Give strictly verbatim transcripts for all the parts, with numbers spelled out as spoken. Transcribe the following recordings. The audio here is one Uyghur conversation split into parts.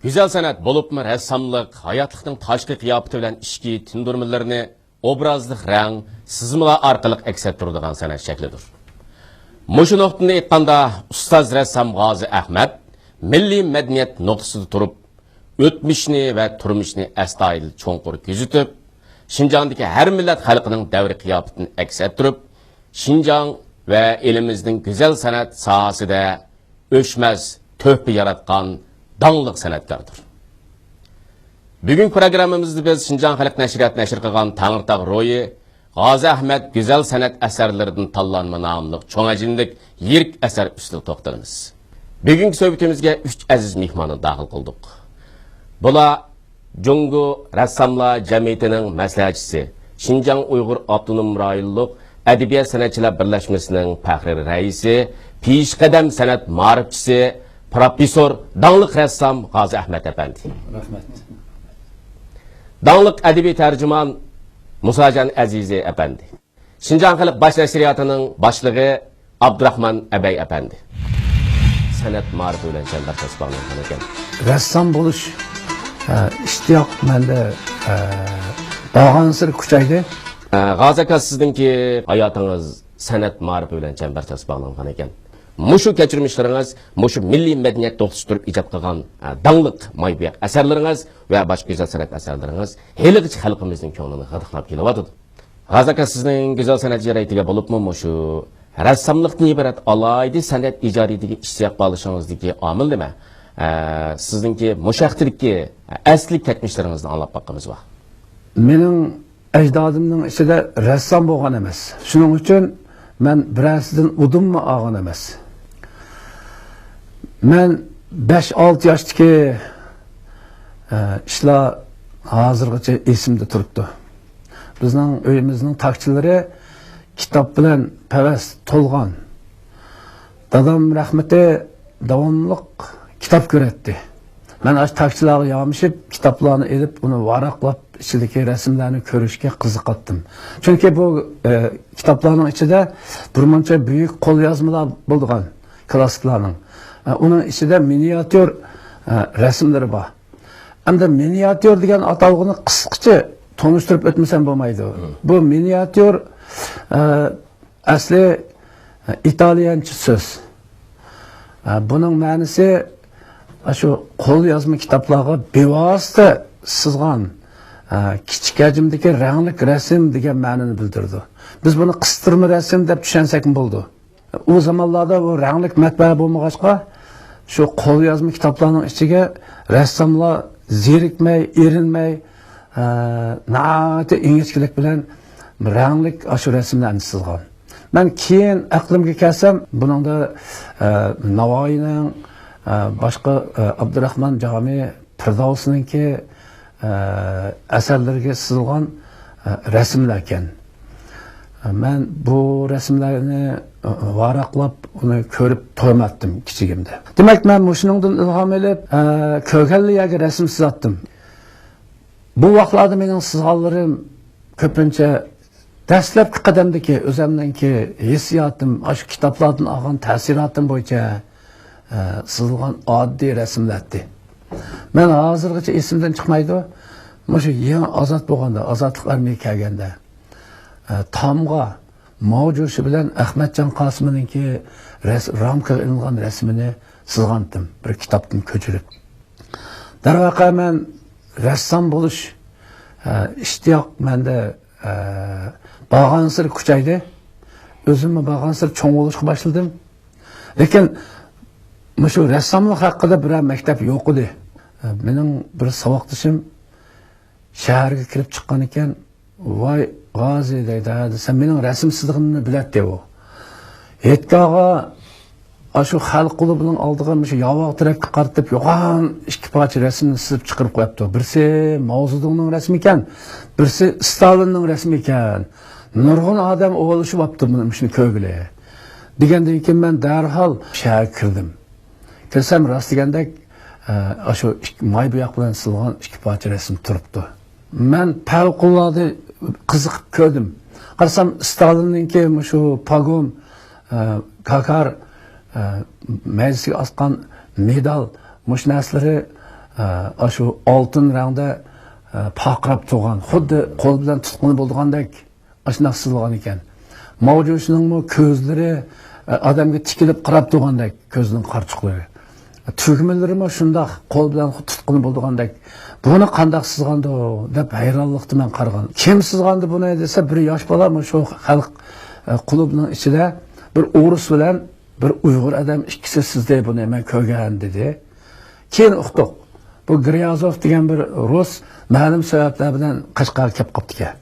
گۈزەل سەنئەت بولۇپمۇ رەسساملىق ھاياتلىقنىڭ تاشقى قىياپىتى بىلەن ئىچكى تىندۇرمىلىرىنى ئوبرازلىق رەڭ، سىزمىلار ئارقىلىق ئەكس ئەتتۈرىدىغان سەنئەت شەكلىدۇر. مۇشۇ نۇقتىنى ئېيتقاندا، ئۇستاز رەسسام غازى ئەخمەت مىللىي مەدەنىيەت نۇقتىسىدا تۇرۇپ، ئۆتمۈشنى ۋە تۇرمۇشنى ئەستايىدىل چوڭقۇر كۆزىتىپ، شىنجاڭدىكى ھەر مىللەت خەلقىنىڭ دەۋر قىياپىتىنى ئەكس ئەتتۈرۈپ، شىنجاڭ ۋە ئېلىمىزنىڭ گۈزەل سەنئەت ساھەسىدە ئۆچمەس تۆھپە ياراتقان داڭلىق سەنئەتكاردۇر. بۈگۈنكى پروگراممىمىزدا بىز شىنجاڭ خەلق نەشرىياتى نەشر قىلغان تەڭرىتاغ روھى، غازى ئەخمەت گۈزەل سەنئەت ئەسەرلىرىدىن تاللانما ناملىق چوڭ ھەجىملىك يىرىك ئەسەر ئۈستىدە توختىلىمىز. بۈگۈنكى سۆھبىتىمىزگە ئۈچ ئەزىز مېھماننى داخىل قىلدۇق. بۇلار جۇڭگو رەسساملار جەمئىيىتىنىڭ مەسلىھەتچىسى، شىنجاڭ ئۇيغۇر ئاپتونوم رايونلۇق ئەدەبىيات سەنئەتچىلەر بىرلەشمىسىنىڭ پەخرىي رەئىسى، پېشقەدەم سەنئەت مائارىپچىسى، پروفېسسور، داڭلىق رەسسام غازى ئەخمەت ئەپەندى. رەھمەت. داڭلىق ئەدەبىي تەرجىمان مۇساجان ئەزىزى ئەپەندى. شىنجاڭ خەلق باش نەشرىياتىنىڭ باشلىقى ئابدۇراخمان ئەبەي ئەپەندى. سەنئەت مائارىپى بىلەن چەمبەرچاس باغلانغان ئىكەن. رەسسام بولۇش، ئە، ئىشتىياق مەندە، ئە، بارغانسېرى كۈچەيدى. ئە، غازى ئاكا، سىزنىڭكى ھاياتىڭىز سەنئەت مائارىپى بىلەن چەمبەرچاس باغلانغان ئىكەن. مۇشۇ كەچۈرمىشلىرىڭىز، مۇشۇ مىللىي مەدەنىيەت توختىسى تۇرۇپ ئىجاد قىلغان، ئە، داڭلىق ماي بوياق ئەسەرلىرىڭىز ۋە باشقا گۈزەل سەنئەت ئەسەرلىرىڭىز ھېلىغىچە خەلقىمىزنىڭ كۆڭلىنى غىدىقلاپ كېلىۋاتىدۇ. غازى ئاكا، سىزنىڭ گۈزەل سەنئەت ئىجادىيىتىگە بولۇپمۇ مۇشۇ رەسساملىقتىن ئىبارەت ئالاھىدە سەنئەت ئىجادىيىتىگە ئىشتىياق باغلىشىڭىزدىكى ئامىل نېمە؟ ئە، سىزنىڭكى مۇشۇ ھەقتىكى ئەسلىك كەچمىشلىرىڭىزنى ئاڭلاپ باققىمىز بار. مېنىڭ ئەجدادىمنىڭ ئىچىدە رەسسام بولغان ئەمەس. شۇنىڭ ئۈچۈن مەن بىرەرسىدىن ئۇدۇممۇ ئالغان ئەمەس. مەن بەش-ئالتە ياشتىكى، ئە، ئىشلار ھازىرغىچە ئېسىمدە تۇرۇپتۇ. بىزنىڭ ئۆيىمىزنىڭ تاكچىلىرى كىتاب بىلەن پەۋەس تولغان. دادام رەھمىتى داۋاملىق كىتاب كۆرەتتى. مەن ئاشۇ تاكچىلارغا يامىشىپ، كىتابلارنى ئېلىپ، ئۇنى ۋاراقلاپ، ئىچىدىكى رەسىملەرنى كۆرۈشكە قىزىقاتتىم. چۈنكى بۇ، ئە، كىتابلارنىڭ ئىچىدە بىر مۇنچە بۈيۈك قوليازمىلار بولىدىغان كلاسسىكلارنىڭ. ئە، ئۇنىڭ ئىچىدە مىنىياتيۇر، ئە، رەسىملىرى بار. ئەمدى مىنىياتيۇر دېگەن ئاتالغۇنى قىسقىچە تونۇشتۇرۇپ ئۆتمىسەم بولمايدۇ. بۇ مىنىياتيۇر، ئە، ئەسلى، ئە، ئىتالىيەنچە سۆز. ئە، بۇنىڭ مەنىسى ئاشۇ قول يازما كىتابلارغا بىۋاسىتە سىزغان، ئە، كىچىك ھەجىمدىكى رەڭلىك رەسىم دېگەن مەنىنى بىلدۈرىدۇ. بىز بۇنى قىستۇرما رەسىم دەپ چۈشەنسەكمۇ بولىدۇ. ئۇ زامانلاردا بۇ رەڭلىك مەتبەئە بولمىغاچقا، شۇ قول يازما كىتابلارنىڭ ئىچىگە رەسساملار زېرىكمەي، ئېرىنمەي، ئە، ناھايىتى ئىنگىچكىلىك بىلەن رەڭلىك ئاشۇ رەسىملەرنى سىزغان. مەن كېيىن ئەقلىمگە كەلسەم، بۇنىڭدا، ئە، ناۋايىنىڭ، ئە، باشقا، ئە، ئابدۇراخمان جامى، پىردەۋسنىڭكى، ئە، ئەسەرلىرىگە سىزىلغان، ئە، رەسىملەركەن. مەن بۇ رەسىملەرنى، ئە، ۋاراقلاپ، ئۇنى كۆرۈپ تويماتتىم كىچىكىمدە. دېمەك، مەن مۇشۇنىڭدىن ئىلھام ئېلىپ، ئە، كۆرگەنلا يەرگە رەسىم سىزاتتىم. بۇ ۋاقىتلاردا مېنىڭ سىزغانلىرىم كۆپىنچە دەسلەپكى قەدەمدىكى ئۆزەمنىڭكى ھېسسىياتىم، ئاشۇ كىتابلاردىن ئالغان تەسىراتىم بويىچە، ئە، سىزىلغان ئاددىي رەسىملەتتى. مەن ھازىرغىچە ئېسىمدىن چىقمايدۇ. مۇشۇ يېڭى ئازاد بولغاندا، ئازادلىق ئارمىيىگە كەلگەندە، ئە، تامغا ماۋ جۇشى بىلەن ئەخمەتجان قاسىمىنىڭكى رەس-، رامكىغا ئېلىنغان رەسىمىنى سىزغانتىم، بىر كىتابتىن كۆچۈرۈپ. دەرۋەقە، مەن رەسسام بولۇش، ئە، ئىشتىياق مەندە، ئە، بارغانسېرى كۈچەيدى. ئۆزۈممۇ بارغانسېرى چوڭ بولۇشقا باشلىدىم. لېكىن مۇشۇ رەسساملىق ھەققىدە بىرەر مەكتەپ يوق ئىدى. ئە، مېنىڭ بىر ساۋاقدىشىم شەھەرگە كىرىپ چىققان ئىكەن. «ۋاي، غازى» دەيدۇ، ھە، دېسەم، مېنىڭ رەسىم سىزغىنىمنى بىلەتتى ئۇ. ھېيتگاھقا ئاشۇ خەلق كۇلۇبىنىڭ ئالدىغا مۇشۇ ياۋاق تەرەپكە قارىتىپ يوغان ئىككى پارچە رەسىمنى سىزىپ چىقىرىپ قويۇپتۇ. بىرسى ماۋزېدۇڭنىڭ رەسىمى ئىكەن، بىرسى ستالىننىڭ رەسىمى ئىكەن. نۇرغۇن ئادەم ئوۋلىشىۋاپتۇ مۇنى، مۇشۇنى كۆرگىلى. دېگەندىن كېيىن مەن دەرھال شەھەرگە كىردىم. كىرسەم، راست دېگەندەك، ئە، ئاشۇ ئىككى، ماي بوياق بىلەن سىزىلغان ئىككى پارچە رەسىم تۇرۇپتۇ. مەن پەۋقۇلئاددە قىزىقىپ كۆردۈم. قارىسام، ستالىننىڭكى مۇشۇ پاگون، ئە، كاكار، ئە، مەيدىسىگە ئاسقان مېدال، مۇشۇ نەرسىلىرى، ئە، ئاشۇ ئالتۇن رەڭدە، ئە، پارقىراپ تۇرغان، خۇددى قول بىلەن تۇتقىلى بولىدىغاندەك ئاشۇنداق سىزىلغان ئىكەن. ماۋجۇشنىڭمۇ كۆزلىرى، ئە، ئادەمگە تىكىلىپ قاراپ تۇرغاندەك كۆزىنىڭ قارىچۇقلىرى. تۈگمىلىرىمۇ شۇنداق قول بىلەن تۇتقىلى بولىدىغاندەك. بۇنى قانداق سىزغاندۇ دەپ ھەيرانلىقتا مەن قارىغان. كىم سىزغاندۇ بۇنى دېسە، بىر ياش بالا مۇشۇ خەلق، ئە، كۇلۇبىنىڭ ئىچىدە بىر ئورۇس بىلەن بىر ئۇيغۇر ئادەم ئىككىسى سىزدى بۇنى، مەن كۆرگەن دېدى. كېيىن ئۇقتۇق. بۇ گرىيازوف دېگەن بىر رۇس مەلۇم سەۋەبلەر بىلەن قەشقەرگە كەپ قاپتىكەن.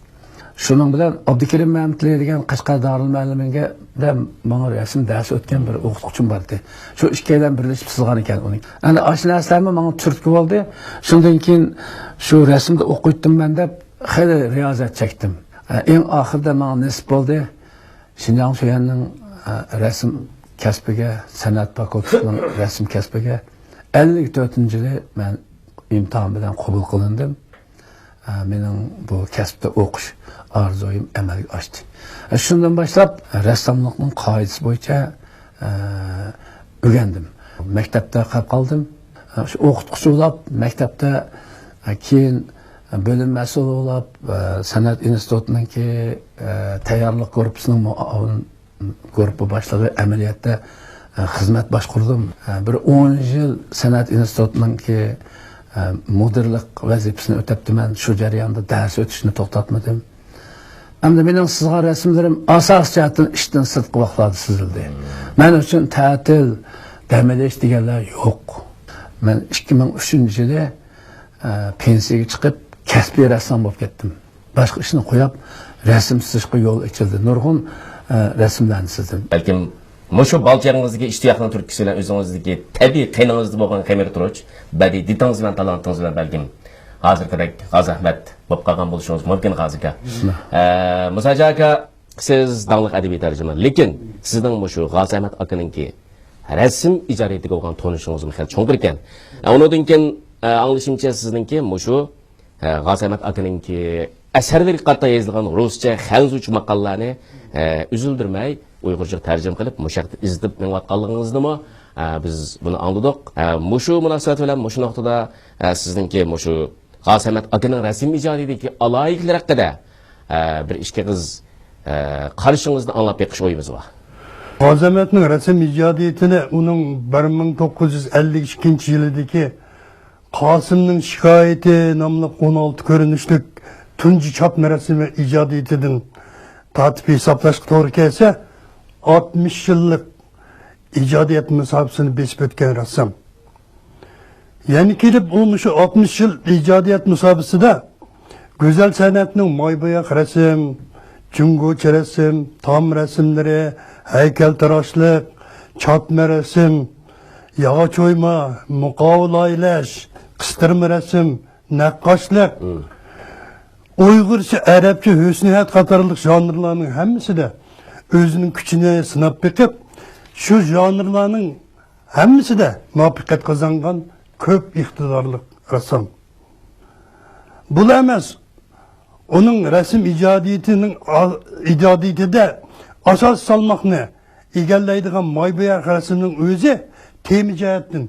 شۇنىڭ بىلەن ئابدۇكېرىم مەمتىلى دېگەن قەشقەر دارىلمۇئەللىمىگە دە ماڭا رەسىم دەرس ئۆتكەن بىر ئوقۇتقۇچىم بار ئىدى. شۇ ئىككىيلەن بىرلىشىپ سىزغان ئىكەن ئۇنى. ئەنە ئاشۇ نەرسىلەرمۇ ماڭا تۈرتكە بولدى. شۇندىن كېيىن شۇ رەسىمدە ئوقۇيتتۇم مەن دەپ خېلى رىيازەت چەكتىم. ئەڭ ئاخىرىدا ماڭا نېسىپ بولدى. شىنجاڭ شۆيۈەننىڭ، ئە، رەسىم كەسپىگە، سەنئەت فاكۇلتېتىنىڭ رەسىم كەسپىگە ئەللىك تۆتىنچى يىلى مەن ئىمتىھان بىلەن قوبۇل قىلىندىم. ئە، مېنىڭ بۇ كەسىپتە ئوقۇش ئارزۇيۇم ئەمەلگە ئاشتى. ئە، شۇندىن باشلاپ رەسساملىقنىڭ قائىدىسى بويىچە، ئە، ئۆگەندىم. مەكتەپتە قېلىپ قالدىم. ئە، شۇ ئوقۇتقۇچى بولاپ، مەكتەپتە، ئە، كېيىن بۆلۈم مەسئۇلى بولاپ، ئە، سەنئەت ئىنستىتۇتىنىڭكى، ئە، تەييارلىق گۇرۇپپىسىنىڭ مۇئاۋىن گۇرۇپپا باشلىقى ئەمەلىيەتتە، ئە، خىزمەت باشقۇردۇم. ئە، بىر ئون يىل سەنئەت ئىنستىتۇتىنىڭكى، ئە، مۇدىرلىق ۋەزىپىسىنى ئۆتەپتىمەن. شۇ جەرياندا دەرس ئۆتۈشنى توختاتمىدىم. ئەمدى مېنىڭ سىزغان رەسىملىرىم ئاساسىي جەھەتتىن ئىشتىن سىرتقى ۋاقىتلاردا سىزىلدى. مەن ئۈچۈن تەتىل، دەم ئېلىش دېگەنلەر يوق. مەن ئىككى مىڭ ئۈچىنچى يىلى، ئە، پېنسىيەگە چىقىپ، كەسپىي رەسسام بولۇپ كەتتىم. باشقا ئىشنى قويۇپ، رەسىم سىزىشقا يول ئېچىلدى. نۇرغۇن، ئە، رەسىملەرنى سىزدىم. بەلكىم مۇشۇ بالا چېغىڭىزدىكى ئىشتىياقنىڭ تۈرتكىسى بىلەن ئۆزىڭىزدىكى تەبىئىي قېنىڭىزدا بولغان خېمىر تۇرۇچ، بەدىئىي دىتىڭىز بىلەن، تالانتىڭىز بىلەن بەلكىم ھازىرقىدەك غازى ئەخمەت بولۇپ قالغان بولۇشىڭىز مۇمكىن، غازى ئاكا. ئە، مۇسا ھاجى ئاكا، سىز داڭلىق ئەدەبىي تەرجىمان، لېكىن سىزنىڭ مۇشۇ غازى ئەخمەت ئاكىنىڭكى رەسىم ئىجادىيىتىگە بولغان تونۇشىڭىزمۇ خېلى چوڭقۇر ئىكەن. ئە، ئۇنىڭدىن كېيىن، ئە، ئاڭلىشىمچە، سىزنىڭكى مۇشۇ، ئە، غازى ئەخمەت ئاكىنىڭكى ئەسەرلىرىگە قارىتا يېزىلغان رۇسچە، خەنزۇچە ماقالىلەرنى، ئە، ئۈزۈلدۈرمەي ئۇيغۇرچىغا تەرجىمە قىلىپ، مۇشۇ ھەقتە ئىزدىنىپ مېڭىۋاتقانلىقىڭىزنىمۇ، ئە، بىز بۇنى ئاڭلىدۇق. ئە، مۇشۇ مۇناسىۋەت بىلەن مۇشۇ نۇقتىدا، ئە، سىزنىڭكى مۇشۇ غازى ئەخمەت ئاكىنىڭ رەسىم ئىجادىيىتىدىكى ئالاھىدىلىكلىرى ھەققىدە، ئە، بىر ئىككى ئېغىز، ئە، قارىشىڭىزنى ئاڭلاپ بېقىش ئويىمىز بار. غازى ئەخمەتنىڭ رەسىم ئىجادىيىتىنى ئۇنىڭ بىر مىڭ توققۇز يۈز ئەللىك ئىككىنچى يىلىدىكى قاسىمنىڭ شىكايىتى ناملىق ئون ئالتە كۆرۈنۈشلۈك تۇنجى چاپ رەسىمى ئىجادىيىتىدىن تارتىپ ھېسابلاشقا توغرا كەلسە، ئاتمىش يىللىق ئىجادىيەت مۇساپىسىنى بېسىپ ئۆتكەن رەسسام. يەنە كېلىپ، ئۇ مۇشۇ ئاتمىش يىل ئىجادىيەت مۇساپىسىدە گۈزەل سەنئەتنىڭ ماي بوياق رەسىم، جۇڭگوچە رەسىم، تام رەسىملىرى، ھەيكەلتىراشلىق، چاتما رەسىم، ياغاچ ئويما، مۇقاۋا لايىھەلەش، قىستۇرما رەسىم، نەققاشلىق، ئۇيغۇرچە، ئەرەبچە ھۆسنىيەت قاتارلىق ژانىرلارنىڭ ھەممىسىدە ئۆزىنىڭ كۈچىنى سىناپ بېقىپ، شۇ ژانىرلارنىڭ ھەممىسىدە مۇۋەپپەقىيەت قازانغان كۆپ ئىقتىدارلىق رەسسام. بۇلا ئەمەس، ئۇنىڭ رەسىم ئىجادىيىتىنىڭ ئا-، ئىجادىيىتىدە ئاساسىي سالماقنى ئىگىلەيدىغان ماي بوياق رەسىمنىڭ ئۆزى تېما جەھەتتىن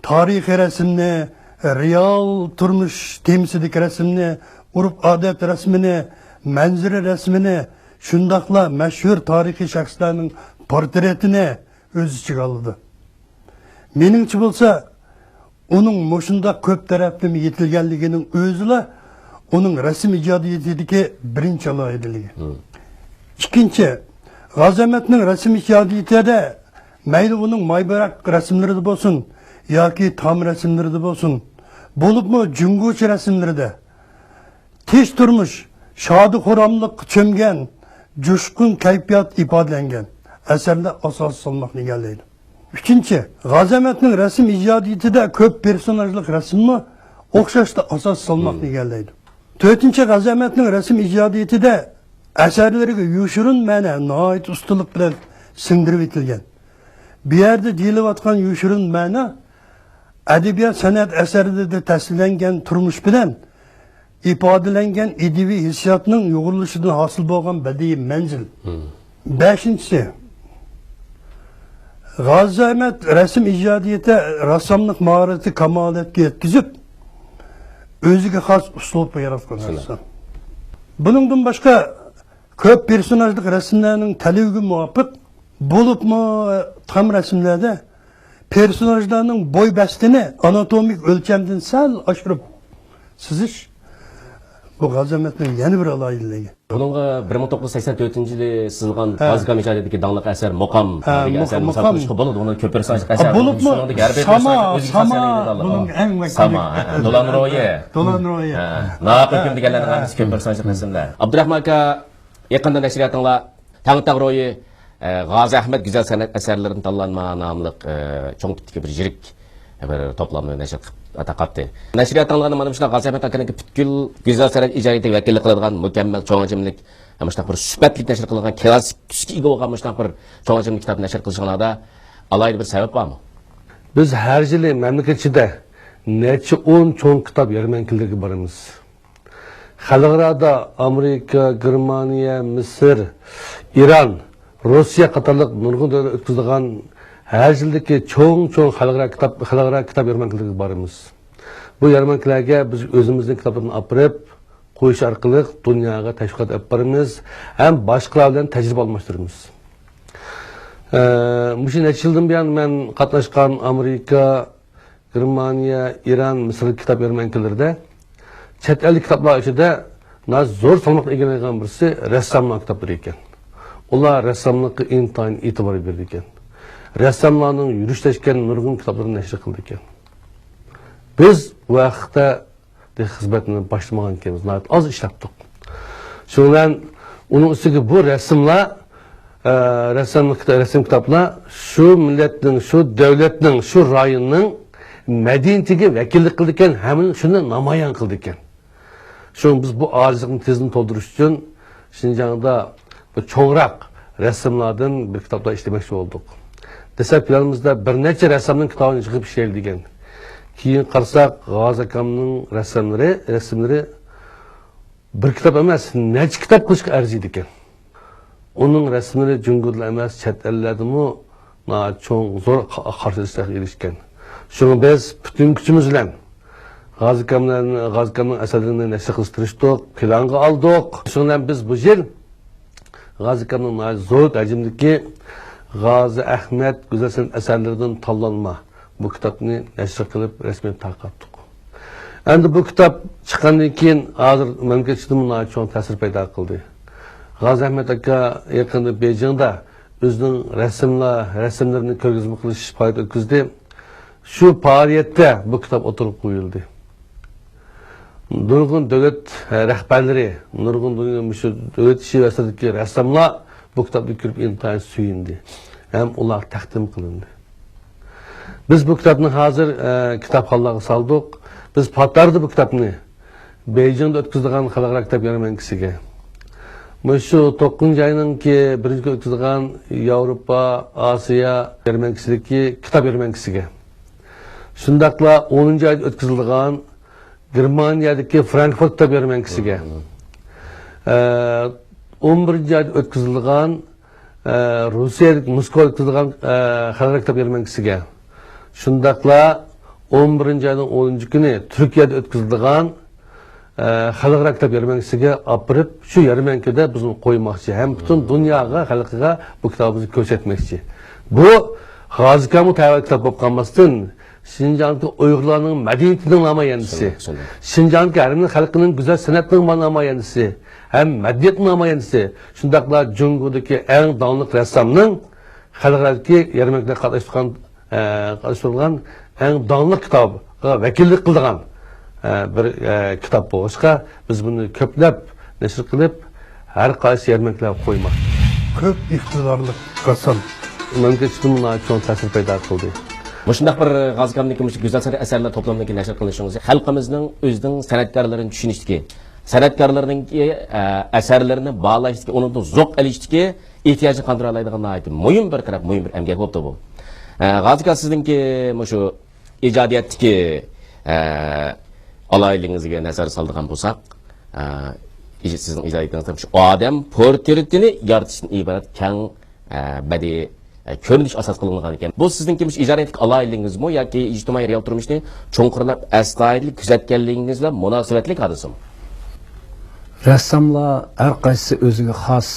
تارىخىي رەسىمنى، رېئال تۇرمۇش تېمىسىدىكى رەسىمنى، ئۆرپ-ئادەت رەسمىنى، مەنزىرە رەسمىنى، شۇنداقلا مەشھۇر تارىخىي شەخسلەرنىڭ پورترېتىنى ئۆز ئىچىگە ئالىدۇ. مېنىڭچە بولسا، ئۇنىڭ مۇشۇنداق كۆپ تەرەپلىمە يېتىلگەنلىكىنىڭ ئۆزىلا ئۇنىڭ رەسىم ئىجادىيىتىدىكى بىرىنچى ئالاھىدىلىكى. ئىككىنچى، غازى ئەخمەتنىڭ رەسىم ئىجادىيىتىدە مەيلى ئۇنىڭ ماي بوياق رەسىملىرىدە بولسۇن ياكى تام رەسىملىرىدە بولسۇن، بولۇپمۇ جۇڭگوچە رەسىملىرىدە تىنچ تۇرمۇش، شادى-خۇراملىققا چۆمگەن، جۇشقۇن كەيپىيات ئىپادىلەنگەن ئەسەرلەر ئاساسىي سالماقنى ئىگىلەيدۇ. ئۈچىنچى، غازى ئەخمەتنىڭ رەسىم ئىجادىيىتىدە كۆپ پېرسوناژلىق رەسىممۇ ئوخشاشلا ئاساسىي سالماقنى ئىگىلەيدۇ. تۆتىنچى، غازى ئەخمەتنىڭ رەسىم ئىجادىيىتىدە ئەسەرلىرىگە يوشۇرۇن مەنە ناھايىتى ئۇستىلىق بىلەن سىڭدۈرۈۋېتىلگەن. بۇ يەردە دېيىلىۋاتقان يوشۇرۇن مەنە ئەدەبىيات-سەنئەت ئەسەرلىرىدە تەسۋىرلەنگەن تۇرمۇش بىلەن ئىپادىلەنگەن ئىدىيىۋى ھېسسىياتنىڭ يۇغۇرۇلۇشىدىن ھاسىل بولغان بەدىئىي مەنزىل. بەشىنچىسى، غازى ئەمەت رەسىم ئىجادىيىتى رەسساملىق ماھارىتى كامالەتكە يەتكۈزۈپ، ئۆزىگە خاس ئۇسلۇب ياراتقان رەسسام. بۇنىڭدىن باشقا، كۆپ پېرسوناژلىق رەسىملەرنىڭ تەلىپىگە مۇۋاپىق، بولۇپمۇ تام رەسىملەردە پېرسوناژلارنىڭ بوي بەستىنى ئاناتومىك ئۆلچەمدىن سەل ئاشۇرۇپ سىزىش، بۇ غازى ئەمەتنىڭ يەنە بىر ئالاھىدىلىكى. بۇنىڭغا بىر مىڭ توققۇز يۈز سەكسەن تۆتىنچى يىلى سىزىلغان ھە. غازى ئاكام ئىجادىيىتىدىكى داڭلىق ئەسەر مۇقام ھە، دېگەن مۇق-، ئەسەرنى مۇقام. مىسال قىلىشقا بولىدۇ. ئۇنىڭ كۆپ پېرسوناژلىق ئا، ئەسەر، بولۇپمۇ شۇنىڭدىكى ھەر بىر ساما، پېرسوناژنىڭ ئۆزىگە خاس ساما، ئەلۋەتتە. بۇنىڭ ئەڭ ۋەكىللىك. ساما، ھە، دولان روھى. دولان روھى. ھە، ناھاق ھۆكۈم دېگەنلەرنىڭ ھەممىسى كۆپ پېرسوناژلىق رەسىملەر. ئابدۇراخمان ئاكا، يېقىندا نەشرىياتىڭلار تەڭتاغ روھى، ئە، غازى ئەخمەت گۈزەل سەنئەت ئەسەرلىرىدىن تاللانما ناملىق، ئە، چوڭ تىپتىكى بىر يىرىك، ئە، بىر توپلامنى نەشر قىلىپ ئاتا قاپتى. نەشرىياتىڭلارنى مانا مۇشۇنداق غازى ئەخمەت ئاكىنىڭكى پۈتكۈل گۈزەل سەنئەت ئىجادىيىتىگە ۋەكىللىك قىلىدىغان مۇكەممەل چوڭ ھەجىملىك، مۇشۇنداق بىر سۈپەتلىك نەشر قىلىنغان كلاسسىك تۈسكە ئىگە بولغان مۇشۇنداق بىر چوڭ ھەجىملىك كىتاب نەشر قىلىشىڭلاردا ئالاھىدە بىر سەۋەب بارمۇ؟ بىز ھەر يىلى مەملىكەت ئىچىدە نەچچە ئون چوڭ كىتاب يەرمەنكىلىرىگە بارىمىز. خەلقئارادا ئامېرىكا، گېرمانىيە، مىسىر، ئىران، روسىيە قاتارلىق نۇرغۇن دۆلەتلەر ئۆتكۈزىدىغان ھەر يىلدىكى چوڭ-چوڭ خەلقئارا كىتاب، خەلقئارا كىتاب يەرمەنكىلىرىگە بارىمىز. بۇ يەرمەنكىلەرگە بىز ئۆزىمىزنىڭ كىتابلىرىنى ئاپىرىپ قويۇش ئارقىلىق دۇنياغا تەشۋىقات ئېلىپ بارىمىز ھەم باشقىلار بىلەن تەجرىبە ئالماشتۇرىمىز. ئە، مۇشۇ نەچچە يىلدىن بۇيان مەن قاتناشقان ئامېرىكا، گېرمانىيە، ئىران، مىسىر كىتاب يەرمەنكىلىرىدە چەت ئەللىك كىتابلار ئىچىدە ناھايىتى زور سالماقنى ئىگىلەيدىغان بىرسى رەسساملار كىتابلىرى ئىكەن. ئۇلار رەسساملىققا ئىنتايىن ئېتىبار بېرىدىكەن. رەسساملارنىڭ يۈرۈشلەشكەن نۇرغۇن كىتابلىرىنى نەشر قىلىدىكەن. بىز بۇ ھەقتە خىزمەتنى باشلىمىغان ئىكەنمىز، ناھايىتى ئاز ئىشلەپتۇق. شۇنىڭ بىلەن ئۇنىڭ ئۈستىگە بۇ رەسىملەر، ئە، رەسىم، رەسىم كىتابلار شۇ مىللەتنىڭ، شۇ دۆلەتنىڭ، شۇ رايوننىڭ مەدەنىيىتىگە ۋەكىللىك قىلىدىكەن، ھەم شۇنى نامايان قىلىدىكەن. شۇڭا بىز بۇ ئاجىزلىقنى تېزدىن تولدۇرۇش ئۈچۈن شىنجاڭدا بىر چوڭراق رەسىملاردىن بىر كىتابلار ئىشلىمەكچى بولدۇق. دەسلەپ پىلانىمىزدا بىر نەچچە رەسسامنىڭ كىتابىنى يىغىپ ئىشلەيلى دېگەن. كېيىن قارىساق، غازى ئاكامنىڭ رەسساملىرى، رەسىملىرى بىر كىتاب ئەمەس، نەچچە كىتاب قىلىشقا ئەرزىيدىكەن. ئۇنىڭ رەسىملىرى جۇڭگودىلا ئەمەس، چەت ئەللەردىمۇ ناھايىتى چوڭ، زور قا-، قارشى ئېلىشلارغا ئېرىشكەن. شۇڭا بىز پۈتۈن كۈچىمىز بىلەن غازى ئاكامنىڭ، غازى ئاكامنىڭ ئەسەرلىرىنى نەشر قىلىشقا تىرىشتۇق، پىلانغا ئالدۇق. شۇنىڭ بىلەن بىز بۇ يىل غازى ئاكامنىڭ ناھايىتى زور ھەجىمدىكى غازى ئەخمەت گۈزەل سەنئەت ئەسەرلىرىدىن تاللانما بۇ كىتابنى نەشر قىلىپ، رەسمىي تارقاتتۇق. ئەمدى بۇ كىتاب چىققاندىن كېيىن، ھازىر مەملىكەت ئىچىدىمۇ ناھايىتى چوڭ تەسىر پەيدا قىلدى. غازى ئەخمەت ئاكا يېقىندا بېيجىڭدا ئۆزىنىڭ رەسىملەر، رەسىملىرىنى كۆرگۈزمە قىلىش پائالىيىتى ئۆتكۈزدى. شۇ پائالىيەتتە بۇ كىتاب ئوتتۇرىغا قويۇلدى. نۇرغۇن دۆلەت، ئە، رەھبەرلىرى، نۇرغۇن دۇنيا، مۇشۇ دۆلەت ئىچى ۋە سىرتىدىكى رەسساملار بۇ كىتابنى كۆرۈپ ئىنتايىن سۆيۈندى ھەم ئۇلارغا تەقدىم قىلىندى. بىز بۇ كىتابنى ھازىر، ئە، كىتابخانىلارغا سالدۇق. بىز پات ئارىدا بۇ كىتابنى بېيجىڭدا ئۆتكۈزىدىغان خەلقئارا كىتاب يەرمەنكىسىگە، مۇشۇ توققۇزىنچى ئاينىڭكى بىرىنچى كۈنى ئۆتكۈزىدىغان ياۋروپا، ئاسىيا يەرمەنكىسىدىكى كىتاب يەرمەنكىسىگە، شۇنداقلا ئونىنچى ئايدا ئۆتكۈزۈلىدىغان گېرمانىيەدىكى فرانكفورت كىتاب يەرمەنكىسىگە، ئە، ئون بىرىنچى ئايدا ئۆتكۈزۈلىدىغان، ئە، روسىيەدىكى موسكۋادا ئۆتكۈزۈلىدىغان، ئە، خەلقئارا كىتاب يەرمەنكىسىگە، شۇنداقلا ئون بىرىنچى ئاينىڭ ئونىنچى كۈنى تۈركىيەدە ئۆتكۈزۈلىدىغان، ئە، خەلقئارا كىتاب يەرمەنكىسىگە ئاپىرىپ، شۇ يەرمەنكىدە بىز ئۇنى قويماقچى ھەم پۈتۈن دۇنياغا، خەلقىگە بۇ كىتابىمىزنى كۆرسەتمەكچى. بۇ غازى ئاكامغا تەۋە كىتاب بولۇپ قالماستىن، شىنجاڭدىكى ئۇيغۇرلارنىڭ مەدەنىيىتىنىڭ نامايەندىسى، شۇنداق، شۇنداق. شىنجاڭدىكى ھەر بىر خەلقنىڭ گۈزەل سەنئەتنىڭ نامايەندىسى ھەم مەدەنىيەتنىڭ نامايەندىسى، شۇنداقلا جۇڭگودىكى ئەڭ داڭلىق رەسسامنىڭ خەلقئارادىكى يەرمەنكىلەرگە قاتناشتۇرغان، ئە، قاتناشتۇرۇلغان ئەڭ داڭلىق كىتابىغا ۋەكىللىك قىلىدىغان، ئە، بىر، ئە، كىتاب بولغاچقا، بىز بۇنى كۆپلەپ نەشر قىلىپ، ھەر قايسى يەرمەنكىلەرگە قويماقچى. كۆپ ئىقتىدارلىق رەسسام. مەملىكەت ئىچىدىمۇ ناھايىتى چوڭ تەسىر پەيدا قىلدى. مۇشۇنداق بىر غازى ئاكامنىڭكى مۇشۇ گۈزەل سەنئەت ئەسەرلەر توپلىمىنىڭكى نەشر قىلىنىشىڭىز خەلقىمىزنىڭ ئۆزىنىڭ سەنئەتكارلىرىنى چۈشىنىشتىكى، سەنئەتكارلىرىنىڭكى، ئە، ئەسەرلىرىنى باھالاشتىكى، ئۇنىڭدىن زوق ئېلىشتىكى ئېھتىياجنى قاندۇرالايدىغان ناھايىتى مۇھىم بىر تەرەپ، مۇھىم بىر ئەمگەك بوپتۇ بۇ. ئە، غازى ئاكا، سىزنىڭكى مۇشۇ ئىجادىيەتتىكى، ئە، ئالاھىدىلىكىڭىزگە نەزەر سالىدىغان بولساق، ئە، ئىج-، سىزنىڭ ئىجادىيىتىڭىزدا مۇشۇ ئادەم پورترېتىنى يارىتىشتىن ئىبارەت كەڭ، ئە، بەدىئىي كۆرۈنۈش ئاساس قىلىنغان ئىكەن. بۇ سىزنىڭكى مۇشۇ ئىجادىيەتلىك ئالاھىدىلىكىڭىزمۇ ياكى ئىجتىمائىي رېئال تۇرمۇشنى چوڭقۇرلاپ، ئەستايىدىل كۆزەتكەنلىكىڭىز بىلەن مۇناسىۋەتلىك ھادىسىمۇ؟ رەسساملار ھەر قايسىسى ئۆزىگە خاس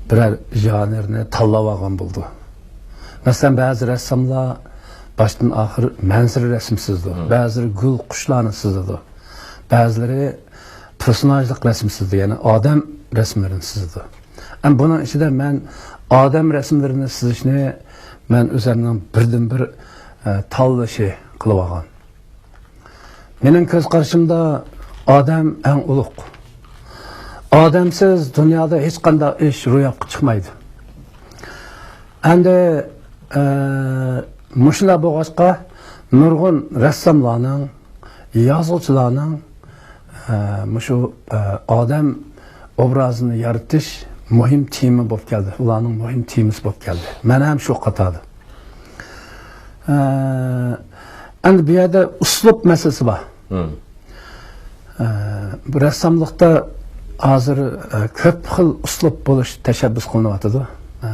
بىرەر ژانىرنى تاللاپ ئالغان بولىدۇ. مەسىلەن، بەزى رەسساملار باشتىن ئاخىر مەنزىرە رەسىم سىزىدۇ، مم. بەزىلىرى گۈل، قۇشلارنى سىزىدۇ، بەزىلىرى پېرسوناژلىق رەسىم سىزىدۇ، يەنى ئادەم رەسىملىرىنى سىزىدۇ. ئەمما بۇنىڭ ئىچىدە مەن ئادەم رەسىملىرىنى سىزىشنى مەن ئۆزۈمنىڭ بىردىنبىر، ئە، تاللىشى قىلىپ ئالغان. مېنىڭ كۆز قارىشىمدا ئادەم ئەڭ ئۇلۇغ. ئادەمسىز دۇنيادا ھېچقانداق ئىش روياپقا چىقمايدۇ. ئەمدى، ئە، مۇشۇنداق بولغاچقا، نۇرغۇن رەسساملارنىڭ، يازغۇچىلارنىڭ، ئە، مۇشۇ، ئە، ئادەم ئوبرازىنى يارىتىش مۇھىم تېما بولۇپ كەلدى. ئۇلارنىڭ مۇھىم تېمىسى بولۇپ كەلدى. مەن ھەم شۇ قاتاردا. ئە، ئەمدى بۇ يەردە ئۇسلۇب مەسىلىسى بار. مم. ئە، بۇ رەسساملىقتا ھازىر، ئە، كۆپ خىل ئۇسلۇب بولۇش تەشەببۇس قىلىنىۋاتىدۇ. ئە،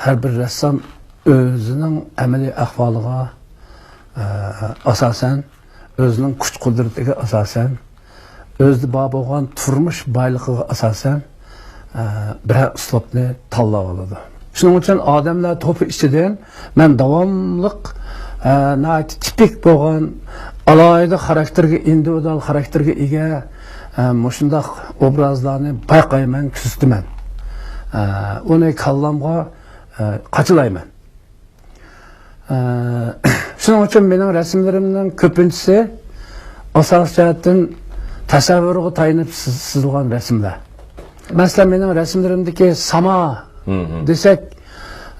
ھەر بىر رەسسام ئۆزىنىڭ ئەمەلىي ئەھۋالىغا، ئە، ئاساسەن، ئۆزىنىڭ كۈچ-قۇدرىتىگە ئاساسەن، ئۆزىدە بار بولغان تۇرمۇش بايلىقىغا ئاساسەن، ئە، بىرەر ئۇسلۇبنى تاللاۋالىدۇ. شۇنىڭ ئۈچۈن ئادەملەر توپى ئىچىدىن مەن داۋاملىق، ئە، ناھايىتى تىپىك بولغان، ئالاھىدە خاراكتېرگە، ئىندىۋىدۇئال خاراكتېرگە ئىگە، ئە، مۇشۇنداق ئوبرازلارنى بايقايمەن، كۆزىتىمەن. ئە، ئۇنى كاللامغا، ئە، قاچىلايمەن. ئە، شۇنىڭ ئۈچۈن مېنىڭ رەسىملىرىمنىڭ كۆپىنچىسى ئاساسىي جەھەتتىن تەسەۋۋۇرغا تايىنىپ سىز-، سىزىلغان رەسىملەر. مەسىلەن، مېنىڭ رەسىملىرىمدىكى ساما مم. دېسەك،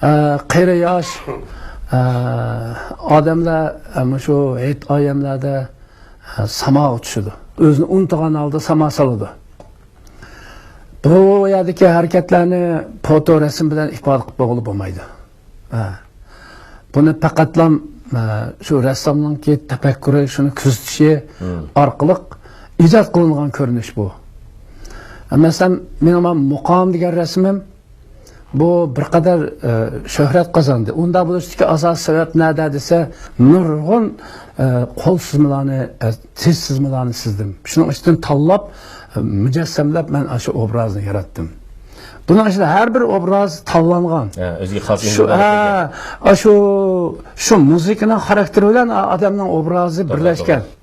ئە، قېرى ياش، ئە، ئادەملەر، ئە، مۇشۇ ھېيت ئايەملەردە، ئە، ساماغا چۈشىدۇ. ئۆزىنى ئۇنتۇغان ھالدا ساما سالىدۇ. بۇ يەردىكى ھەرىكەتلەرنى فوتو رەسىم بىلەن ئىپادە قىلىپ بولغىلى بولمايدۇ. ھە. بۇنى پەقەتلا، ئە، شۇ رەسسامنىڭكى تەپەككۇرى، شۇنى كۆزىتىشى مم. ئارقىلىق ئىجاد قىلىنغان كۆرۈنۈش بۇ. مەسىلەن، مېنىڭ مانا مۇقام دېگەن رەسىمىم، بۇ بىر قەدەر، ئە، شۆھرەت قازاندى. ئۇنداق بولۇشتىكى ئاساسىي سەۋەب نەدە دېسە، نۇرغۇن، ئە، قول سىزمىلارنى، ئە، تىز سىزمىلارنى سىزدىم. شۇنىڭ ئىچىدىن تاللاپ، ئە، مۇجەسسەملەپ مەن ئاشۇ ئوبرازنى ياراتتىم. بۇنىڭ ئىچىدە ھەر بىر ئوبراز تاللانغان. ھە، ئۆزىگە خاس شۇ، ئىندىۋىدۇئال ھە، ئاشۇ، شۇ مۇزىكىنىڭ خاراكتېرى بىلەن ئا-، ئادەمنىڭ ئوبرازى توغرا، بىرلەشكەن. توغرا.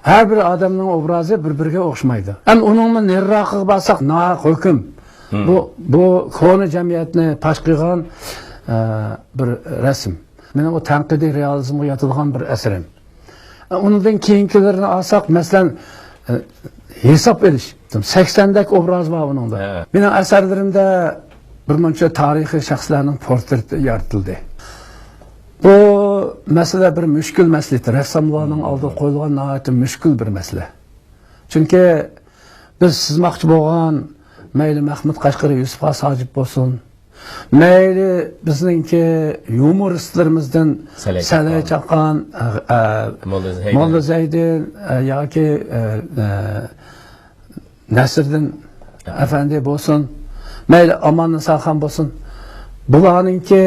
ھەر بىر ئادەمنىڭ ئوبرازى بىر-بىرىگە ئوخشىمايدۇ. ئەمدى ئۇنىڭمۇ نېرىراقىغا بارساق، ناھەق ھۆكۈم. مم. بۇ، بۇ كونا جەمئىيەتنى پاش قىلغان، ئە، بىر رەسىم. مېنىڭ ئۇ تەنقىدىي رېئالىزمغا ياتىدىغان بىر ئەسىرىم. ئە، ئۇنىڭدىن كېيىنكىلىرىنى ئالساق، مەسىلەن، ئە، ھېساب ئېلىش. سەكسەندەك ئوبراز بار ئۇنىڭدا. ھە. مېنىڭ ئەسەرلىرىمدە بىر مۇنچە تارىخىي شەخسلەرنىڭ پورترېتى يارىتىلدى. بۇ مەسىلە بىر مۈشكۈل مەسىلە ئىدى. رەسساملارنىڭ ئالدىغا قويۇلغان ناھايىتى مۈشكۈل بىر مەسىلە. چۈنكى بىز سىزماقچى بولغان، مەيلى مەخمۇت قەشقىرى، يۈسۈپ خاس ھاجىپ بولسۇن، مەيلى بىزنىڭكى يۇمۇرىستلىرىمىزدىن سەلەي سەلەي چاققان، ئە، ئە، موللا زەيدىن. موللا زەيدىن، ئە، ياكى، ئە، ئە، نەسىردىن ئەپەندى بولسۇن، مەيلى ئاماننىساخان بولسۇن، بۇلارنىڭكى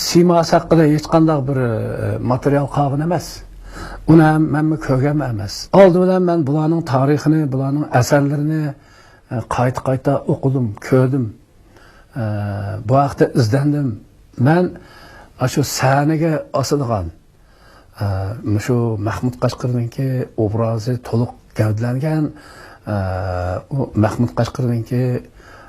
سىيماسى ھەققىدە ھېچقانداق بىر، ئە، ماتېرىيال قالغان ئەمەس. ئۇنى ھەم مەنمۇ كۆرگەنمۇ ئەمەس. ئالدى بىلەن مەن بۇلارنىڭ تارىخىنى، بۇلارنىڭ ئەسەرلىرىنى، ئە، قايتا-قايتا ئوقۇدۇم، كۆردۈم. ئە، بۇ ھەقتە ئىزدەندىم. مەن ئاشۇ سەھنىگە ئاسىدىغان، ئە، مۇشۇ مەخمۇت قەشقىرىنىڭكى ئوبرازى تولۇق گەۋدىلەنگەن، ئە، ئۇ مەخمۇت قەشقىرىنىڭكى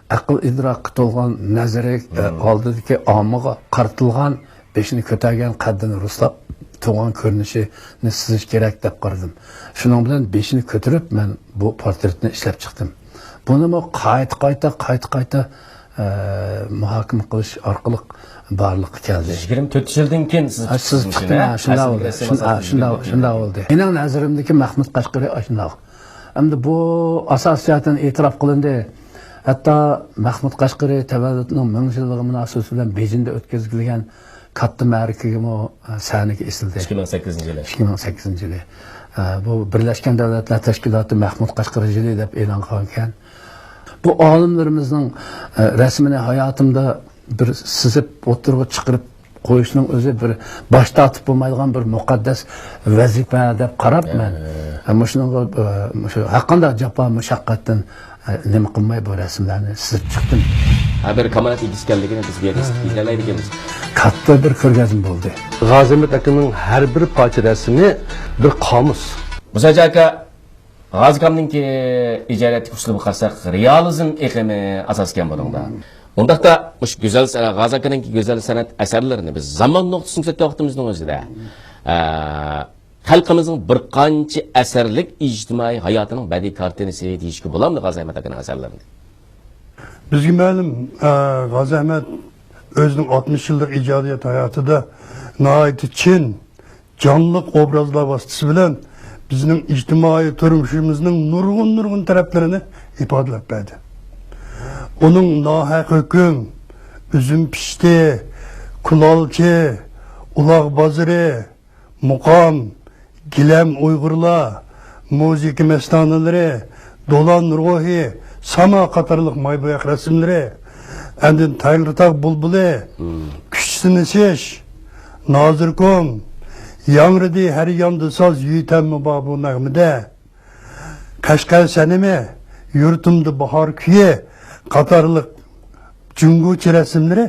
ئەقىل ئىدراكقا تولغان نەزىرى، ئە، مم. ئالدىدىكى ئاممىغا قارىتىلغان، بېشىنى كۆتەرگەن، قەددىنى رۇسلاپ تۇرغان كۆرۈنۈشىنى سىزىش كېرەك دەپ قارىدىم. شۇنىڭ بىلەن بېشىنى كۆتۈرۈپ، مەن بۇ پورترېتنى ئىشلەپ چىقتىم. بۇنىمۇ قايتا-قايتا، قايتا-قايتا، ئە، مۇھاكىمە قىلىش ئارقىلىق بارلىققا كەلدى. يىگىرمە تۆت يىلدىن كېيىن سىز ھە، سىز چىقتىڭىز، چىقتىڭىز، ھە؟ ھە، شۇنداق بولدى. شۇن-، ھە، شۇنداق، شۇنداق بولدى. مېنىڭ نەزىرىمدىكى مەخمۇت قەشقىرى ئاشۇنداق. ئەمدى بۇ ئاساسىي جەھەتتىن ئېتىراپ قىلىندى. ھەتتا مەخمۇت قەشقىرى تەۋەللۇتىنىڭ مىڭ يىللىقى مۇناسىۋىتى بىلەن بېيجىڭدا ئۆتكۈزۈلگەن كاتتا مەرىكىگىمۇ، ئە، سەھنىگە ئېسىلدى. ئىككى مىڭ سەككىزىنچى يىلى. ئىككى مىڭ سەككىزىنچى يىلى. ئە، بۇ بىرلەشكەن دۆلەتلەر تەشكىلاتى مەخمۇت قەشقىرى يىلى دەپ ئېلان قىلغانىكەن. بۇ ئالىملىرىمىزنىڭ، ئە، رەسىمىنى ھاياتىمدا بىر سىزىپ ئوتتۇرىغا چىقىرىپ، قويۇشنىڭ ئۆزى بىر باش تارتىپ بولمايدىغان بىر مۇقەددەس ۋەزىپە دەپ قاراپ مەن، ھە، مۇشۇنىڭغا، ئە، مۇشۇ ھەرقانداق جاپا مۇشەققەتتىن، ئە، نېمە قىلماي بۇ رەسىملەرنى سىزىپ چىقتىم. ھە، بىر كامالەت ئىگىسى ئىكەنلىكىنى بىز بۇ يەردە ئىسپاتلايدىكەنمىز. كاتتا بىر كۆرگەزمە بولدى. غازى ئەمەت ئاكىنىڭ ھەر بىر پارچە رەسىمى بىر قامۇس. مۇساجى ئاكا، غازى ئاكامنىڭكى ئىجادىيەتتىكى ئۇسلۇبىغا قارىساق، رېئالىزم ئېقىمى ئاساس ئىكەن بۇنىڭدا. ئۇنداقتا مۇشۇ گۈزەل سەن-، غازى ئاكىنىڭكى گۈزەل سەنئەت ئەسەرلىرىنى بىز زامان نۇقتىسىدىن كۆزەتكەن ۋاقتىمىزنىڭ ئۆزىدە، ئە، خەلقىمىزنىڭ بىر قانچە ئەسىرلىك ئىجتىمائىي ھاياتىنىڭ بەدىئىي كارتىنىسى دېيىشكە بولامدۇ غازى ئەمەت ئاكىنىڭ ئەسەرلىرىنى؟ بىزگە مەلۇم، ئە، غازى ئەمەت ئۆزىنىڭ ئاتمىش يىللىق ئىجادىيەت ھاياتىدا ناھايىتى چىن، جانلىق ئوبرازلار ۋاسىتىسى بىلەن بىزنىڭ ئىجتىمائىي تۇرمۇشىمىزنىڭ نۇرغۇن-نۇرغۇن تەرەپلىرىنى ئىپادىلەپ بەردى. ئۇنىڭ ناھەق ھۆكۈم، ئۈزۈم پىشتى، كۇلالچى، ئۇلاغ بازىرى، مۇقام، گىلەم ئۇيغۇرلار، مۇزىكا مەستانىلىرى، دولان روھى، ساما قاتارلىق مايبوياق رەسىملىرى، ئاندىن تەڭرىتاغ بۇلبۇلى، كۈچ سىنىشىش، نازىركوم، ياڭرىدى ھەر ياندا ساز، يۆتەلمۇ بار بۇ نەغمىدە، قەشقەر سەنىمى، يۇرتۇمدا باھار كۈيى قاتارلىق جۇڭگوچە رەسىملىرى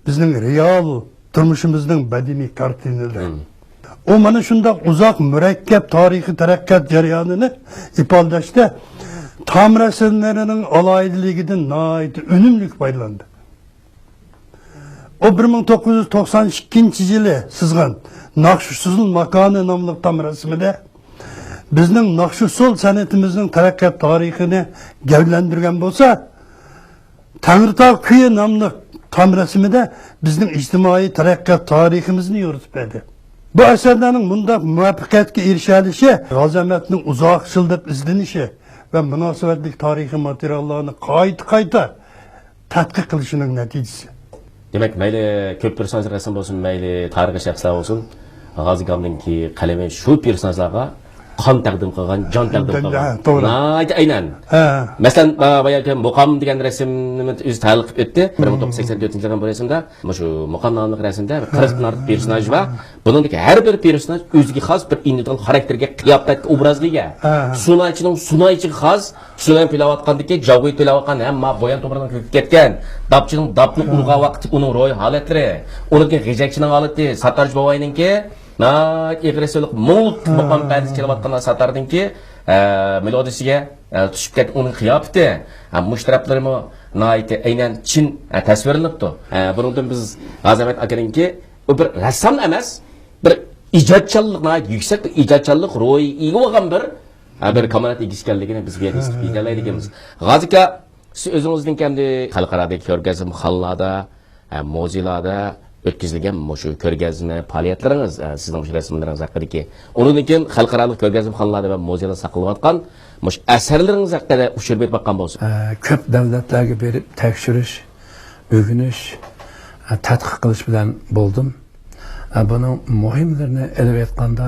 بىزنىڭ رېئال تۇرمۇشىمىزنىڭ بەدىنىي كارتىنىلىرى. ئۇ مانا شۇنداق ئۇزاق، مۇرەككەپ تارىخىي تەرەققىيات جەريانىنى ئىپادىلەشتە تام رەسىملىرىنىڭ ئالاھىدىلىكىدىن ناھايىتى ئۈنۈملۈك پايدىلاندى. ئۇ بىر مىڭ توققۇز يۈز توقسان ئىككىنچى يىلى سىزغان ناخشا ئۇسسۇل ماكانى ناملىق تام رەسىمىدە بىزنىڭ ناخشا ئۇسسۇل سەنئىتىمىزنىڭ تەرەققىيات تارىخىنى گەۋدىلەندۈرگەن بولسا، تەڭرىتاغ كۈيى ناملىق تام رەسىمىدە بىزنىڭ ئىجتىمائىي تەرەققىيات تارىخىمىزنى يورۇتۇپ بەردى. بۇ ئەسەرلەرنىڭ مۇنداق مۇۋەپپەقىيەتكە ئېرىشەلىشى غازى ئەمەتنىڭ ئۇزاق يىللىق ئىزدىنىشى ۋە مۇناسىۋەتلىك تارىخىي ماتېرىياللارنى قايتا-قايتا تەتقىق قىلىشىنىڭ نەتىجىسى. دېمەك، مەيلى كۆپ پېرسوناژلار رەسىم بولسۇن، مەيلى تارىخىي شەخسلەر بولسۇن، غازى ئاكامنىڭكى قەلىمى شۇ پېرسوناژلارغا قان تەقدىم قىلغان، جان تەقدىم قىلغان. ھە، توغرا. ناھايىتى ئەينەن. ھە. مەسىلەن، باياقى مۇقام دېگەن رەسىمنى ئۆزى تەلىق قىلىپ ئۆتتى. بىر مىڭ توققۇز يۈز سەكسەن تۆتىنچى يىلدىن بۇ رەسىمدە، مۇشۇ مۇقام ناملىق رەسىمدە بىر قىرىقتىن ئارتۇق پېرسوناژ بار. بۇنىڭدىكى ھەر بىر پېرسوناژ ئۆزىگە خاس بىر ئىندىۋىدۇئال خاراكتېرگە، قىياپەتكە، ئوبرازغا ئىگە. ھە. سۇنايچىنىڭ سۇنايچىغا خاس، سۇناي توۋلاۋاتقاندىكى، جاۋغۇي توۋلاۋاتقان ھەم ما بۇيان تومۇرىنىڭ كۆكۈپ كەتكەن، داپچىنىڭ داپنى ئۇرغان ۋاقتى ئۇنىڭ روھىي ھالەتلىرى، ئۇنىڭكى غېجەكچىنىڭ ھالىتى، ساتارچى بوۋاينىڭكى ناھايىتى ئېغىر رەسىملىك مۇڭلۇق مۇقام پەدىسى چېلىۋاتقان ساتارنىڭكى، ئە، مېلودىسىگە، ئە، چۈشۈپ كەتكەن ئۇنىڭ قىياپىتى، ھە، مۇشۇ تەرەپلىرىمۇ ناھايىتى ئەينەن چىن، ئە، تەسۋىرلىنىپتۇ. ئە، بۇنىڭدىن بىز غازى ئەمەت ئاكىنىڭكى ئۇ بىر رەسسام ئەمەس، بىر ئىجادچانلىق، ناھايىتى يۈكسەك بىر ئىجادچانلىق روھىغا ئىگە بولغان بىر، ھە، بىر كامالەت ئىگىسى ئىكەنلىكىنى بىز بۇ يەردە ئىسپاتلايدىكەنمىز. غازى ئاكا، سىز ئۆزىڭىزنىڭكى ئەمدى خەلقئارادىكى كۆرگەزمىخانىلاردا، ھە، مۇزېيلاردا ئۆتكۈزۈلگەن مۇشۇ كۆرگەزمە پائالىيەتلىرىڭىز، ھە، سىزنىڭ مۇشۇ رەسىملىرىڭىز ھەققىدىكى، ئۇنىڭدىن كېيىن خەلقئارالىق كۆرگەزمىخانىلاردا ۋە مۇزېيلاردا ساقلىنىۋاتقان مۇشۇ ئەسەرلىرىڭىز ھەققىدە ئۇچۇر بېرىپ باققان بولسا. ئە، كۆپ دۆلەتلەرگە بېرىپ تەكشۈرۈش، ئۆگىنىش، ئە، تەتقىق قىلىش بىلەن بولدۇم. ئە، بۇنىڭ مۇھىملىرىنى ئېلىپ ئېيتقاندا،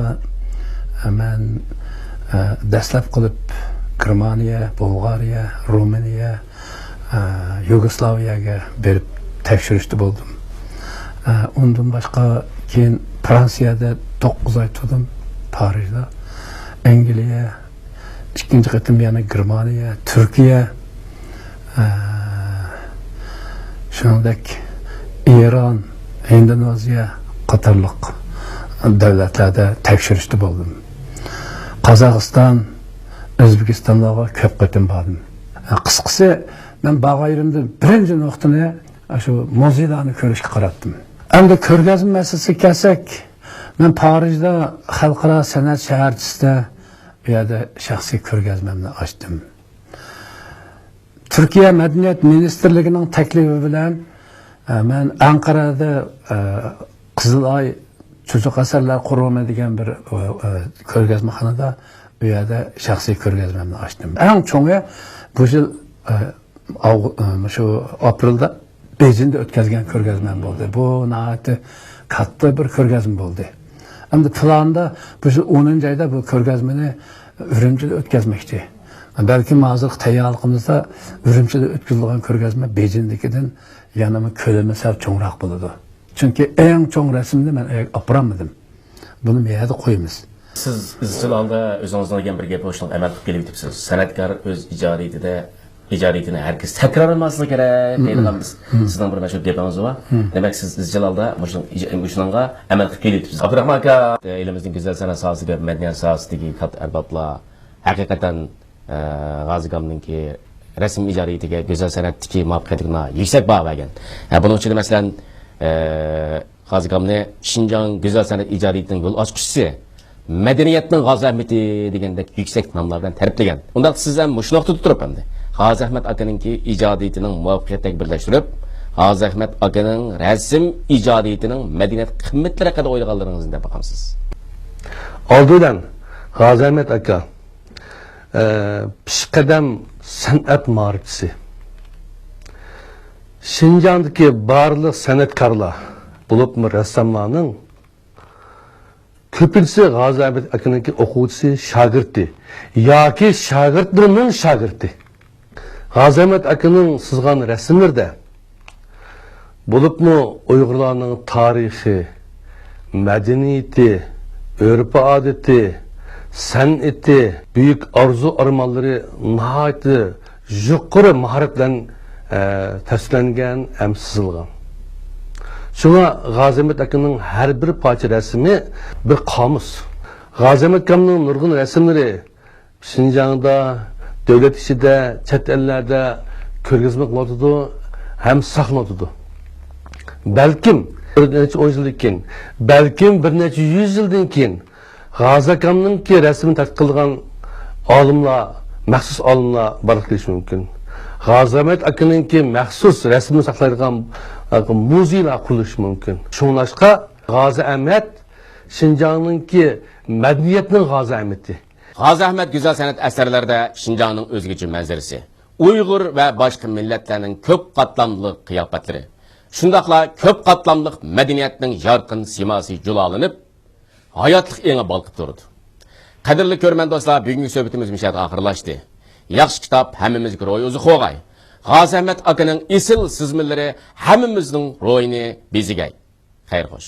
ئە، مەن، ئە، دەسلەپ قىلىپ گېرمانىيە، بۇلغارىيە، رومىنىيە، ئە، يۇگوسلاۋىيەگە بېرىپ تەكشۈرۈشتە بولدۇم. ئە، ئۇندىن باشقا كېيىن فرانسىيەدە توققۇز ئاي تۇردۇم، پارىژدا، ئەنگلىيە، ئىككىنچى قېتىم يەنە گېرمانىيە، تۈركىيە، ئە، شۇنىڭدەك ئىران، ئىندونېزىيە قاتارلىق دۆلەتلەردە تەكشۈرۈشتە بولدۇم. قازاقىستان، ئۆزبېكىستانلارغا كۆپ قېتىم باردىم. قىسقىسى، مەن بارغان يېرىمدە بىرىنچى نۇقتىنى شۇ مۇزېيلارنى كۆرۈشكە قاراتتىم. ئەمدى كۆرگەزمە مەسىلىسىگە كەلسەك، مەن پارىژدا خەلقئارا سەنئەت شەھەرچىسىدە ئۇ يەردە شەخسىي كۆرگەزمەمنى ئاچتىم. تۈركىيە مەدەنىيەت مىنىستىرلىكىنىڭ تەكلىپى بىلەن، ئە، مەن ئەنقەرەدە، ئە، قىزىل ئاي چوچۇق ئەسەرلەر قۇرۇمى دېگەن بىر، ئە، ئە، كۆرگەزمىخانىدا ئۇ يەردە شەخسىي كۆرگەزمەمنى ئاچتىم. ئەڭ چوڭى بۇ يىل، ئە، ئاۋغۇ-، ئە، شۇ ئاپرېلدا بېيجىڭدا ئۆتكەزگەن كۆرگەزمەم بولدى. بۇ ناھايىتى كاتتا بىر كۆرگەزمە بولدى. ئەمدى پىلاندا بۇ يىل ئونىنچى ئايدا بۇ كۆرگەزمىنى ئۈرۈمچىدە ئۆتكەزمەكچى. بەلكىم ھازىرقى تەييارلىقىمىزدا ئۈرۈمچىدە ئۆتكۈزۈلىدىغان كۆرگەزمە بېيجىڭدىكىدىن يەنىمۇ كۆلىمى سەل چوڭراق بولىدۇ. چۈنكى ئەڭ چوڭ رەسىمنى مەن ئاپىرالمىدىم. بۇنى بۇ يەردە قويىمىز. سىز ئىزچىل ھالدا ئۆزىڭىزنىڭ دېگەن بىر گېپى شۇنىڭغا ئەمەل قىلىپ كېلىۋېتىپسىز. سەنئەتكار ئۆز ئىجادىيىتىدە، ئىجادىيىتىنى ھەرگىز تەكرارلىماسلىقى كېرەك دەيدىغان بىز، سىزنىڭ بىر مەشھۇر گېپىڭىز بار. دېمەك، سىز ئىزچىل ھالدا مۇشۇنىڭ ئىجا-، مۇشۇنىڭغا ئەمەل قىلىپ كېلىۋېتىپسىز. ئابدۇراخمان ئاكا، ئېلىمىزنىڭ گۈزەل سەنئەت ساھەسىگە، مەدەنىيەت ساھەسىدىكى كاتتا ئەربابلار ھەقىقەتەن، ئە، غازى ئاكامنىڭكى رەسىم ئىجادىيىتىگە، گۈزەل سەنئەتتىكى مۇۋەپپەقىيىتىگە يۈكسەك باھا بەرگەن. ئە، بۇنىڭ ئىچىدە، مەسىلەن، ئە، غازى ئاكامنى شىنجاڭ گۈزەل سەنئەت ئىجادىيىتىنىڭ يول ئاچقۇچىسى، مەدەنىيەتنىڭ غازى ئەھمىدى دېگەندەك يۈكسەك ناملار بىلەن تەرىپلىگەن. ئۇنداقتا سىز ھەم مۇشۇ نۇقتىدا تۇرۇپ ئەمدى غازى ئەخمەت ئاكىنىڭكى ئىجادىيىتىنىڭ مۇۋەپپەقىيەتلىك بىرلەشتۈرۈپ، غازى ئەخمەت ئاكىنىڭ رەسىم ئىجادىيىتىنىڭ مەدەنىيەت قىممەتلىرى ھەققىدە ئويلىغانلىرىڭىزنى دەپ باقامسىز؟ ئالدى بىلەن غازى ئەخمەت ئاكا، ئە، پېشقەدەم سەنئەت مائارىپچىسى. شىنجاڭدىكى بارلىق سەنئەتكارلار، بولۇپمۇ رەسساملارنىڭ كۆپىنچىسى غازى ئەخمەت ئاكىنىڭكى ئوقۇغۇچىسى، شاگىرتى ياكى شاگىرتلىرىنىڭ شاگىرتى. غازى ئەخمەت ئاكىنىڭ سىزغان رەسىملىرىدە بولۇپمۇ ئۇيغۇرلارنىڭ تارىخى، مەدەنىيىتى، ئۆرپ-ئادىتى، سەنئىتى، بۈيۈك ئارزۇ-ئارمانلىرى ناھايىتى يۇقىرى ماھارەت بىلەن، ئە، تەسۋىرلەنگەن ھەم سىزىلغان. شۇڭا غازى ئەخمەت ئاكىنىڭ ھەر بىر پارچە رەسىمى بىر قامۇس. غازى ئەخمەت ئاكامنىڭ نۇرغۇن رەسىملىرى شىنجاڭدا، دۆلەت ئىچىدە، چەت ئەللەردە كۆرگەزمە قىلىنىۋاتىدۇ ھەم ساقلىنىۋاتىدۇ. بەلكىم بىر نەچچە ئون يىلدىن كېيىن، بەلكىم بىر نەچچە يۈز يىلدىن كېيىن غازى ئاكامنىڭكى رەسىمىنى تەتقىق قىلىدىغان ئالىملار، مەخسۇس ئالىملار بارلىققا كېلىشى مۇمكىن. غازى ئەخمەت ئاكىنىڭكى مەخسۇس رەسىمىنى ساقلايدىغان، ئە، مۇزېيلار قۇرۇلۇشى مۇمكىن. شۇڭلاشقا غازى ئەخمەت شىنجاڭنىڭكى مەدەنىيەتنىڭ غازى ئەخمىتى. غازى ئەخمەت گۈزەل سەنئەت ئەسەرلىرىدە شىنجاڭنىڭ ئۆزگىچە مەنزىرىسى، ئۇيغۇر ۋە باشقا مىللەتلەرنىڭ كۆپ قاتلاملىق قىياپەتلىرى، شۇنداقلا كۆپ قاتلاملىق مەدەنىيەتنىڭ يارقىن سىيماسى جۇلالىنىپ، ھاياتلىق ئېڭى بالقىپ تۇرىدۇ. قەدىرلىك كۆرۈرمەن دوستلار، بۈگۈنكى سۆھبىتىمىز مۇشۇ يەردە ئاخىرلاشتى. ياخشى كىتاب ھەممىمىزگە روھى ئوزۇق بولغاي. غازى ئەخمەت ئاكىنىڭ ئېسىل سىزمىلىرى ھەممىمىزنىڭ روھىنى بېزىگەي. خەير خوش.